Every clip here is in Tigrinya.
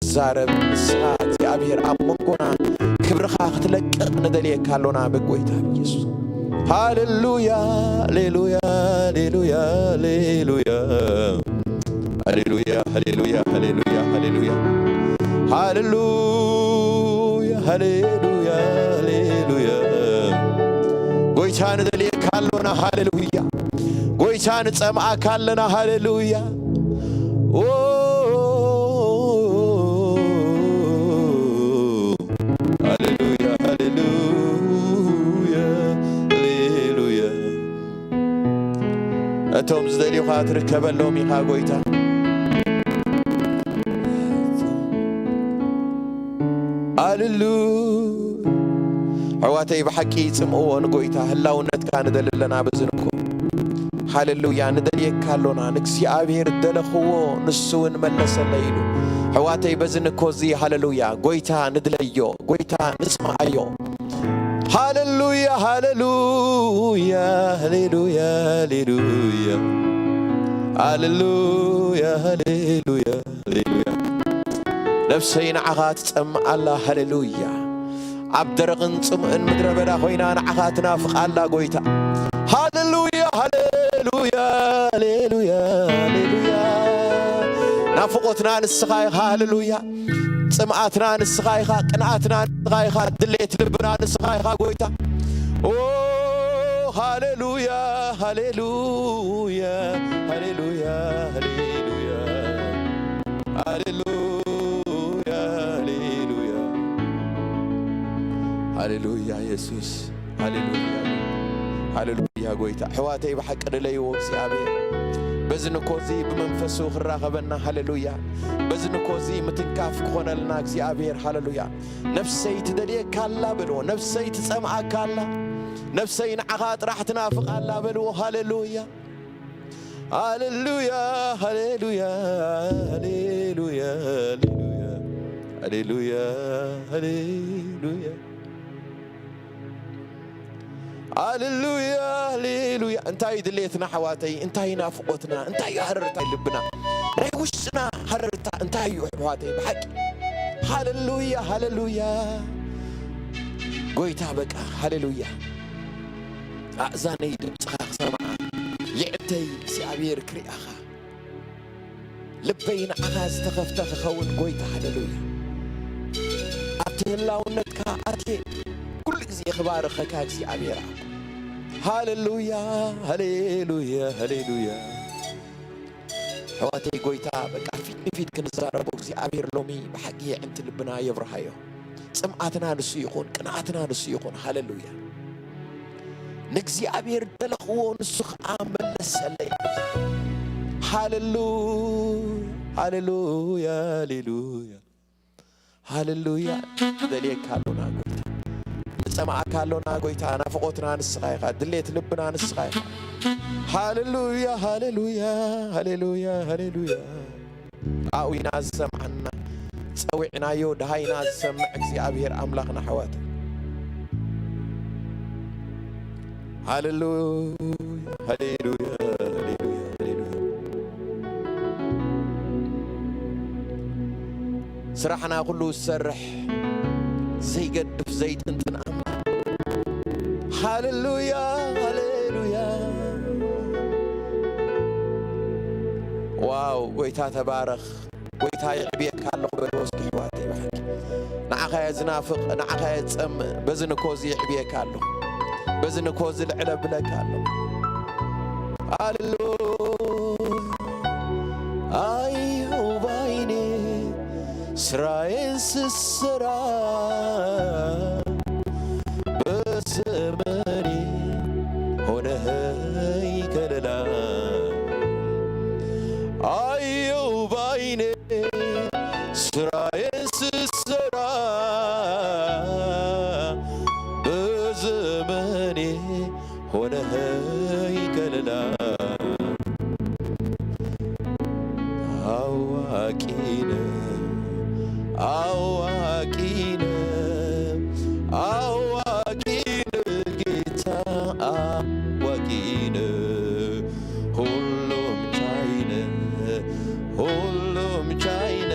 ክንዛረብ፣ ንስኻ እግዚኣብሔር ኣብ መንጎና ክብርኻ ክትለቅቕ ንደልየካ ኣሎና ብጎይታ ኢየሱስ። ሃሌሉያ፣ ሃሌሉያ፣ ሃሌሉያ፣ ሃሌሉያ። ሃሌሉያ፣ ሃሌሉያ፣ ሃሌሉያ፣ ሃሌሉያ። ሃሌሉያ፣ ሃሌሉያ፣ ሃሌሉያ። ጎይታ ንደልየካ ኣሎና። ሃሌሉያ። ጎይታ ንጸምኣካ ኣለና። ሃሌሉያ። ኦ፣ ሃሌሉያ፣ ሃሌሉያ፣ ሃሌሉያ። እቶም ዝደልዩኻ ትርከበሎም ኢኻ ጎይታ። ሃሌሉ። ኣሕዋተይ ብሓቂ ጽምእዎ ንጎይታ፣ ህላውነትካ ንደሊ ኣለና በዚ ንኮ። ሃሌሉያ፣ ንደልየካ ኣሎና። ንእግዚኣብሔር ደለኽዎ፣ ንሱ እውን መለሰለይ ኢሉ። ኣሕዋተይ በዚ ንኮ እዚ፣ ሃሌሉያ፣ ጎይታ ንድለዮ፣ ጎይታ ንጽምኣዮ። ሃሌሉያ፣ ሃሌሉያ፣ ሃሌሉያ፣ ሃሌሉያ። ሃሌሉያ፣ ሃሌሉያ፣ ሃሌሉያ። ነፍሰይ ንዓኻ ትጸምእ ኣላ። ሃሌሉያ። ኣብ ደረቕን ጽምእን ምድረ በዳ ኮይና ንዓኻ ትናፍቕ ኣላ ጎይታ። ሃሌሉያ፣ ሃሌሉያ፣ ሃሌሉያ፣ ሃሌሉያ። ናፍቖትና ንስኻ ኢኻ። ሃሌሉያ። ጽምኣትና ንስኻ ኢኻ፣ ቅንኣትና ንስኻ ኢኻ፣ ድሌት ልብና ንስኻ ኢኻ ጎይታ። ኦ፣ ሃሌሉያ፣ ሃሌሉያ፣ ሃሌሉያ፣ ሃሌሉያ። ሃሌሉያ፣ ሃሌሉያ። ሃሌሉያ የሱስ፣ ሃሌሉያ፣ ሃሌሉያ ጎይታ። ኣሕዋተይ ብሓቂ ድለይዎ እግዚኣብሔር። በዚ ንኮ እዚ ብመንፈሱ ክራኸበና፣ ሃሌሉያ። በዚ ንኮ እዚ ምትንካፍ ክኾነልና እግዚኣብሔር፣ ሃሌሉያ። ነፍሰይ ትደልየካ ኣላ በልዎ፣ ነፍሰይ ትጸምኣካ ኣላ፣ ነፍሰይ ንዓኻ ጥራሕ ትናፍቕ ኣላ በልዎ፣ ሃሌሉያ። ሃሌሉያ፣ ሃሌሉያ፣ ሃሌሉያ፣ ሃሌሉያ፣ ሃሌሉያ፣ ሃሌሉያ፣ ሃሌሉያ፣ ሃሌሉያ። እንታይ ድሌትና ኣሕዋተይ? እንታይ ናፍቆትና? እንታይ እዩ ሃረርታ ልብና? ናይ ውሽጥና ሃረርታ እንታይ እዩ ኣሕዋተይ? ብሓቂ ሃሌሉያ፣ ሃሌሉያ። ጎይታ በቃ ሃሌሉያ። ኣእዛነይ ድምፅኻ ክሰምዓ፣ የዕንተይ እግዚኣብሔር ክሪኣኻ። ልበይ ንዓኻ ዝተኸፍተ ክኸውን ጎይታ፣ ሃሌሉያ። ኣብቲ ህላውነትካ ኣትየ ኩሉ ግዜ ክባርኸካ እግዚኣብሔር ኣቦ። ሃሌሉያ፣ ሃሌሉያ፣ ሃሌሉያ። ኣሕዋተይ ጎይታ በቃ ፊት ንፊት ክንዛረቦ እግዚኣብሔር ሎሚ ብሓቂ የዕንቲ ልብና የብርሃዮ። ጽምኣትና ንሱ ይኹን፣ ቅንኣትና ንሱ ይኹን። ሃሌሉያ። ንእግዚኣብሔር ደለኽዎ፣ ንሱ ኸዓ መለሰለይ። ሃሌሉያ፣ ሃሌሉያ፣ ሃሌሉያ፣ ሃሌሉያ። ንደልየካ ኣሎና ጎይታ፣ ንጸምኣካ ኣሎና ጎይታ። ናፍቖትና ንስኻ ኢኻ፣ ድሌት ልብና ንስኻ ኢኻ። ሃሌሉያ፣ ሃሌሉያ፣ ሃሌሉያ፣ ሃሌሉያ። ጣዊና ዝሰምዓና፣ ጸዊዕናዮ ደሃይና ዝሰምዕ እግዚኣብሔር ኣምላኽና፣ ኣሕዋት። ሃሌሉያ፣ ሃሌሉያ፣ ሃሌሉያ፣ ሃሌሉያ። ስራሕና ኩሉ ዝሰርሕ፣ ዘይገድፍ፣ ዘይጥንጥን ኣምላኽ። ሃሌሉያ፣ ሃሌሉያ። ዋው፣ ጎይታ ተባረኽ። ጎይታ የዕብየካ ኣለኹ በልዎ እስኪ ኣሕዋተይ ብሓቂ። ንዓኻ እየ ዝናፍቕ፣ ንዓኻ እየ ዝጸምእ። በዚ ንኮ እዚ የዕብየካ ኣለኹ። በዚ ንኮ እዚ ልዕል ኣብለካ ኣለኹ። ሃሌሉያ። ኣየሁ ባይኔ ስራዬን ስሰራ በዘመኔ ሆነኸኝ ከለላ። አየው ባይኔ ስራዬን ስሰራ በዘመኔ ሆነኸኝ ከለላ። አዋቂነ አዋቂነ አዋቂነ ጌታ አዋቂነ ሁሉም ቻይነ ሁሉም ቻይነ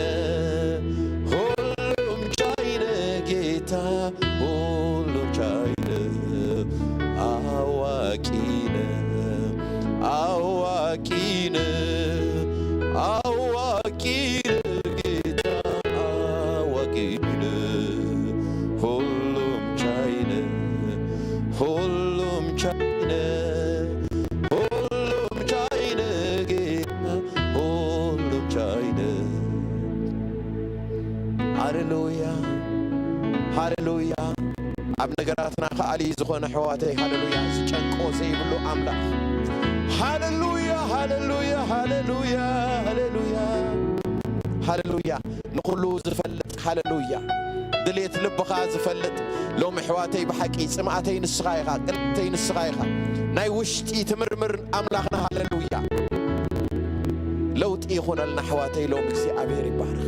ሃሌሉያ፣ ሃሌሉያ። ኣብ ነገራትና ከኣሊ ዝኾነ ኣሕዋተይ፣ ሃሌሉያ፣ ዝጨንቆ ዘይብሉ ኣምላኽ። ሃሌሉያ፣ ሃሌሉያ፣ ሃሌሉያ፣ ሃሌሉያ፣ ሃሌሉያ። ንኹሉ ዝፈልጥ፣ ሃሌሉያ፣ ድሌት ልብኻ ዝፈልጥ፣ ሎሚ ኣሕዋተይ ብሓቂ ጽምኣተይ ንስኻ ኢኻ፣ ቅንኣተይ ንስኻ ኢኻ። ናይ ውሽጢ ትምርምር ኣምላኽና፣ ሃሌሉያ። ለውጢ ይኹነልና ኣሕዋተይ፣ ሎም እግዚኣብሔር ይባረኽ።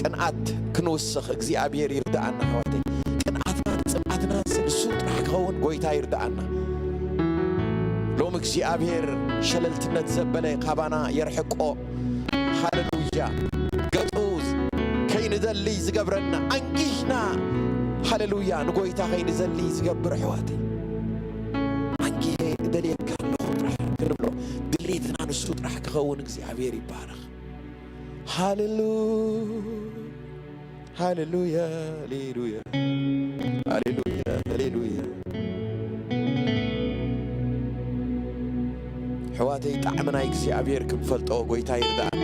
ቅንኣት ክንውስኽ እግዚኣብሔር ይርድኣና ኣሕዋተይ። ቅንኣትናን ጽምኣትናን ንሱ ጥራሕ ክኸውን ጎይታ ይርድኣና። ሎም እግዚኣብሔር ሸለልትነት ዘበለ ካባና የርሕቆ። ሃሌሉያ። ገጹ ከይንደሊ ዝገብረና ኣንጊህና፣ ሃሌሉያ፣ ንጎይታ ከይንደሊ ዝገብር ኣሕዋተይ። ኣንጊሄ እደልየካ ኣለኹ ጥራሕ ክንብሎ፣ ድሌትና ንሱ ጥራሕ ክኸውን እግዚኣብሔር ይባረኽ። ሃሌሉ-፣ ሃሌሉያ፣ ሃሌሉያ፣ ሃሌሉያ፣ ሃሌሉያ። ኣሕዋተይ፣ ጣዕሚ ናይ እግዚኣብሔር ክንፈልጦ ጎይታ ይርድኣና።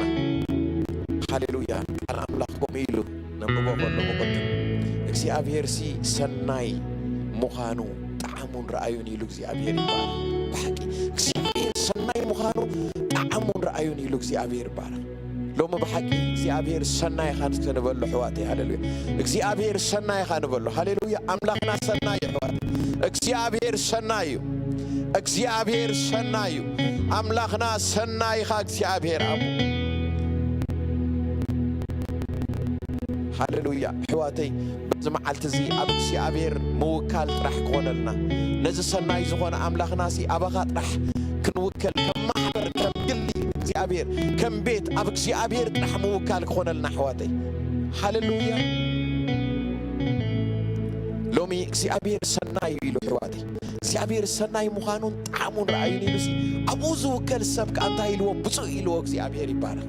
ሃሌሉያ። ቃል ኣምላኽ ከምኡ ኢሉ ነንብቦ ከለኹ ቅድም፣ እግዚኣብሔርሲ ሰናይ ምዃኑ ጣዕሙን ረኣዩን ኢሉ እግዚኣብሔር ይባረኽ። ብሓቂ እግዚኣብሔር ሰናይ ምዃኑ ጣዕሙን ረኣዩን ኢሉ እግዚኣብሔር ይባረኽ። ሎሚ ብሓቂ እግዚኣብሔር ሰናይ ኢኻ እስከ ንበሎ ኣሕዋተይ። ሃሌሉያ። እግዚኣብሔር ሰናይ ኢኻ ንበሎ። ሃሌሉያ። ኣምላኽና ሰናይ እዩ ኣሕዋተይ። እግዚኣብሔር ሰናይ እዩ። እግዚኣብሔር ሰናይ እዩ። ኣምላኽና ሰናይ ኢኻ እግዚኣብሔር ኣቦ። ሃሌሉያ። ኣሕዋተይ፣ በዚ መዓልቲ እዚ ኣብ እግዚኣብሔር ምውካል ጥራሕ ክኾነልና፣ ነዚ ሰናይ ዝኾነ ኣምላኽናሲ ኣባኻ ጥራሕ ክንውከል፣ ከም ማሕበር፣ ከም ግሊ እግዚኣብሔር፣ ከም ቤት ኣብ እግዚኣብሔር ጥራሕ ምውካል ክኾነልና ኣሕዋተይ። ሃሌሉያ። ሎሚ እግዚኣብሔር ሰናይ እዩ ኢሉ ኣሕዋተይ። እግዚኣብሔር ሰናይ ምዃኑን ጣዕሙን ረኣዩን ኢሉሲ፣ ኣብኡ ዝውከል ሰብ ከኣ እንታይ ኢልዎ? ብፁዕ ኢልዎ። እግዚኣብሔር ይባረኽ።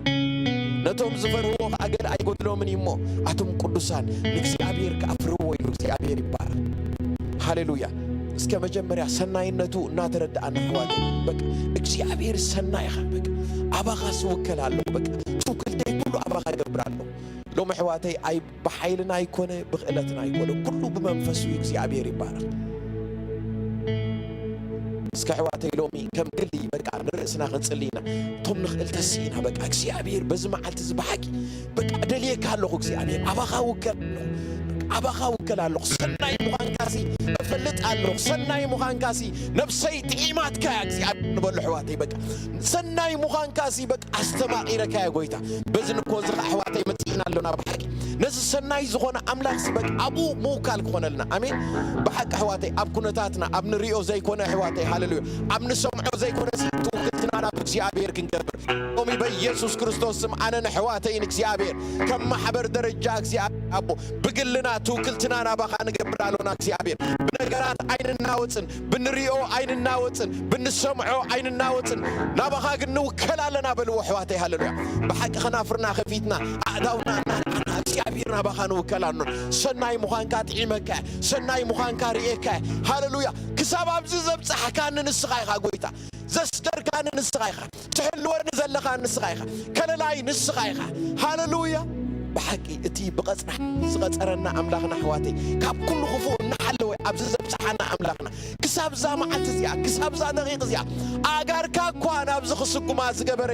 ነቶም ዝፈርህዎ ከኣ ገለ ኣይጎድሎምን እዩ እሞ፣ ኣቶም ቅዱሳን ንእግዚኣብሔር ከኣ ፍርህዎ ኢሉ። እግዚኣብሔር ይባረኽ። ሃሌሉያ። እስከ መጀመርያ ሰናይነቱ እናተረዳእና ኣሕዋተይ፣ በቃ እግዚኣብሔር ሰናይ ኢኻ። በቃ ኣባኻ ዝውከል ኣለኹ። በቃ ትውክልተይ ኩሉ ኣባኻ እገብር ኣለኹ። ሎም ኣሕዋተይ ኣይ-፣ ብሓይልና ኣይኮነ፣ ብኽእለትና ኣይኮነ፣ ኩሉ ብመንፈሱ እዩ። እግዚኣብሔር ይባረኽ። እስከ ኣሕዋተይ ሎሚ ከም ግሊ በቃ ንርእስና ክንጽሊ ኢና። እቶም ንኽእል ተስኢና በቃ እግዚኣብሔር በዚ መዓልቲ እዚ ብሓቂ በቃ እደልየካ ኣለኹ እግዚኣብሔር፣ ኣባኻ ውከል ኣለኹ። በቃ ኣባኻ ውከል ኣለኹ። ሰናይ ምዃንካሲ እፈልጥ ኣለኹ። ሰናይ ምዃንካሲ ነብሰይ ጥዒማትካ እያ እግዚኣብሔር ንበሎ ኣሕዋተይ። በቃ ሰናይ ምዃንካሲ በቃ ኣስተማቒረካ እያ ጎይታ። በዚ ንኮ እዚ ኸዓ ኣሕዋተይ መጺእና ኣሎና ብሓቂ። ነዚ ሰናይ ዝኾነ ኣምላኽሲ በቃ ኣብኡ ምውካል ክኾነልና። ኣሜን። ብሓቂ ኣሕዋተይ ኣብ ኩነታትና፣ ኣብ ንሪኦ ዘይኮነ ኣሕዋተይ፣ ሃሌሉያ፣ ኣብ ንሰምዖ ዘይኮነ እዚ ትውክልትና ናብ እግዚኣብሔር ክንገብር። ሎሚ በኢየሱስ ክርስቶስ ስም ኣነ ንኣሕዋተይ ንእግዚኣብሔር ከም ማሕበር ደረጃ እግዚኣብሔር ኣቦ ብግልና ትውክልትና ናባኻ ንገብር ኣሎና እግዚኣብሔር። ብነገራት ኣይንናወጽን፣ ብንሪኦ ኣይንናወጽን፣ ብንሰምዖ ኣይንናወጽን፣ ናባኻ ግን ንውከል ኣለና በልዎ ኣሕዋተይ። ሃሌሉያ። ብሓቂ ኸናፍርና ኸፊትና፣ ኣእዳውና እናልዓልና እግዚኣብሔር ናባኻ ንውከል ኣሎና። ሰናይ ምዃንካ ጥዒመካ፣ ሰናይ ምዃንካ ርእየካ። ሃሌሉያ። ክሳብ ኣብዚ ዘብጻሕካኒ ንስኻ ኢኻ ጎይታ። ዘስደርካኒ ንስኻ ኢኻ። ትሕልወኒ ዘለኻ ንስኻ ኢኻ። ከለላይ ንስኻ ኢኻ። ሃሌሉያ። ብሓቂ እቲ ብቐጽና ዝቐጸረና ኣምላኽና ኣሕዋተይ፣ ካብ ኩሉ ክፉእ እናሓለወ ኣብዚ ዘብጽሓና ኣምላኽና፣ ክሳብ እዛ መዓልቲ እዚኣ፣ ክሳብ እዛ ደቂቕ እዚኣ፣ ኣእጋርካ እኳ ናብዚ ክስጉማ ዝገበረ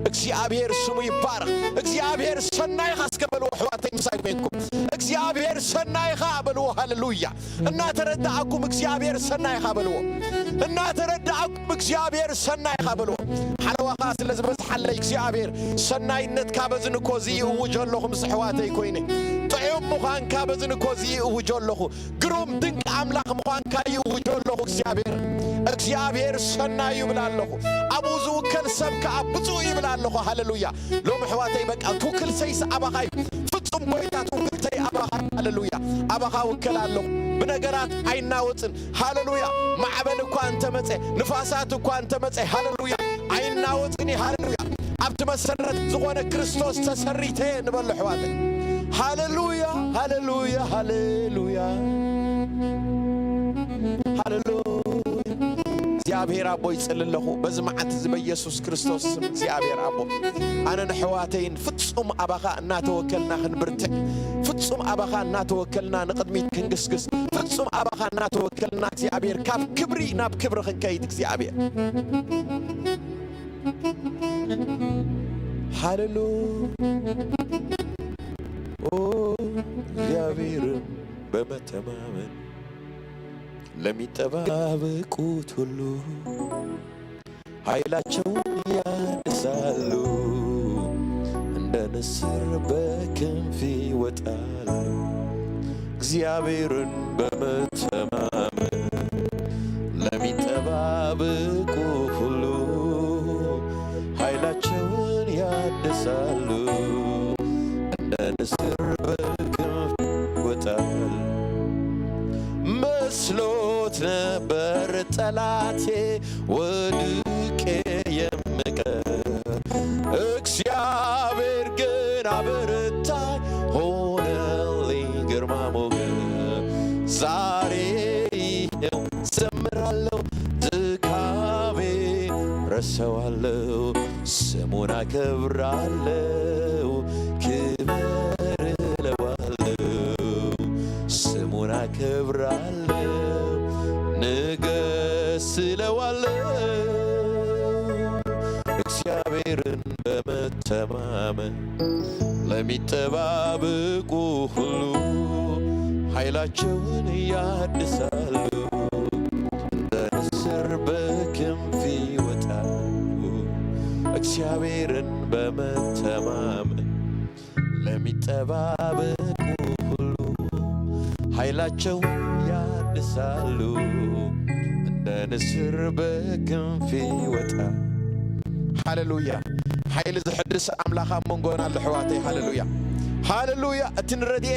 እግዚኣብሔር ስሙ ይባረኽ። እግዚኣብሔር ሰናይ ኢኻ እስከ በልዎ ኣሕዋተይ ምሳይ ኮይንኩም። እግዚኣብሔር ሰናይ ኢኻ በልዎ። ሃሌሉያ። እናተረዳእኩም እግዚኣብሔር ሰናይ ኢኻ በልዎ። እናተረዳእኩም እግዚኣብሔር ሰናይ ኢኻ በልዎ። ሓለዋኻ ስለ ዝበዝሓለይ እግዚኣብሔር ሰናይነትካ በዚ ንኮ እዚ ይእውጆ ኣለኹ ምስ ኣሕዋተይ ኮይነ። ጥዑም ምዃንካ በዚ ንኮ እዚ ይእውጆ ኣለኹ። ግሩም ድንቂ ኣምላኽ ምዃንካ ይእውጆ ኣለኹ እግዚኣብሔር። እግዚኣብሔር ሰናይ ይብል ኣለኹ። ኣብኡ ዝውከል ሰብ ከኣ ብፁዕ ይብል ኣለኹ። ሃሌሉያ። ሎም ኣሕዋተይ በቃ ትውክልተይስ ኣባኻ እዩ። ፍጹም ጎይታ ትውክልተይ ኣባኻ። ሃሌሉያ። ኣባኻ ውከል ኣለኹ። ብነገራት ኣይናወጽን። ሃሌሉያ። ማዕበል እኳ እንተመጸ፣ ንፋሳት እኳ እንተመጸ፣ ሃሌሉያ፣ ኣይናወጽን እዩ። ሃሌሉያ። ኣብቲ መሰረት ዝኾነ ክርስቶስ ተሰሪተ ንበሎ ኣሕዋተይ። ሃሌሉያ፣ ሃሌሉያ፣ ሃሌሉያ፣ ሃሌሉያ። እግዚኣብሔር ኣቦ ይጽሊ ኣለኹ በዚ መዓልቲ እዚ በኢየሱስ ክርስቶስ ስም እግዚኣብሔር ኣቦ፣ ኣነ ንሕዋተይን ፍጹም ኣባኻ እናተወከልና ክንብርትዕ፣ ፍጹም ኣባኻ እናተወከልና ንቕድሚት ክንግስግስ፣ ፍጹም ኣባኻ እናተወከልና እግዚኣብሔር ካብ ክብሪ ናብ ክብሪ ክንከይድ እግዚኣብሔር። ሃሌሉ ኦ፣ እግዚኣብሔርን በመተማመን ለሚጠባበቁት ሁሉ ኃይላቸውን ያድሳሉ፣ እንደ ንስር በክንፍ ይወጣሉ። እግዚአብሔርን በመተማመን ለሚጠባበቁ ሁሉ ኃይላቸውን ያድሳሉ፣ እንደ ንስር በክንፍ ይወጣሉ። መስሎት ነበር ጠላቴ ወድቄ የምቀር፣ እግዚአብሔር ግን አበረታኝ፣ ሆነልኝ ግርማ ሞገስ። ዛሬ ይኸው ዘምራለሁ፣ ድካሜ ረሰዋለሁ፣ ስሙን አከብራለሁ፣ ክበር እለዋለሁ፣ ስሙን አከብራለሁ፣ ንገስ እለዋለሁ። እግዚአብሔርን በመተማመን ለሚጠባበቁ ሁሉ ኃይላቸውን ያድሳሉ፣ እንደ ንስር በክንፍ ይወጣሉ። እግዚአብሔርን በመተማመን ለሚጠባበቁ ሁሉ ኃይላቸውን ያድሳሉ፣ እንደ ንስር በክንፍ ይወጣ። ሃሌሉያ! ሓይሊ ዝሕድስ ኣምላኽ ኣብ መንጎና ኣሎ፣ ኣሕዋተይ። ሃሌሉያ! ሃሌሉያ! እቲ ንረድኤት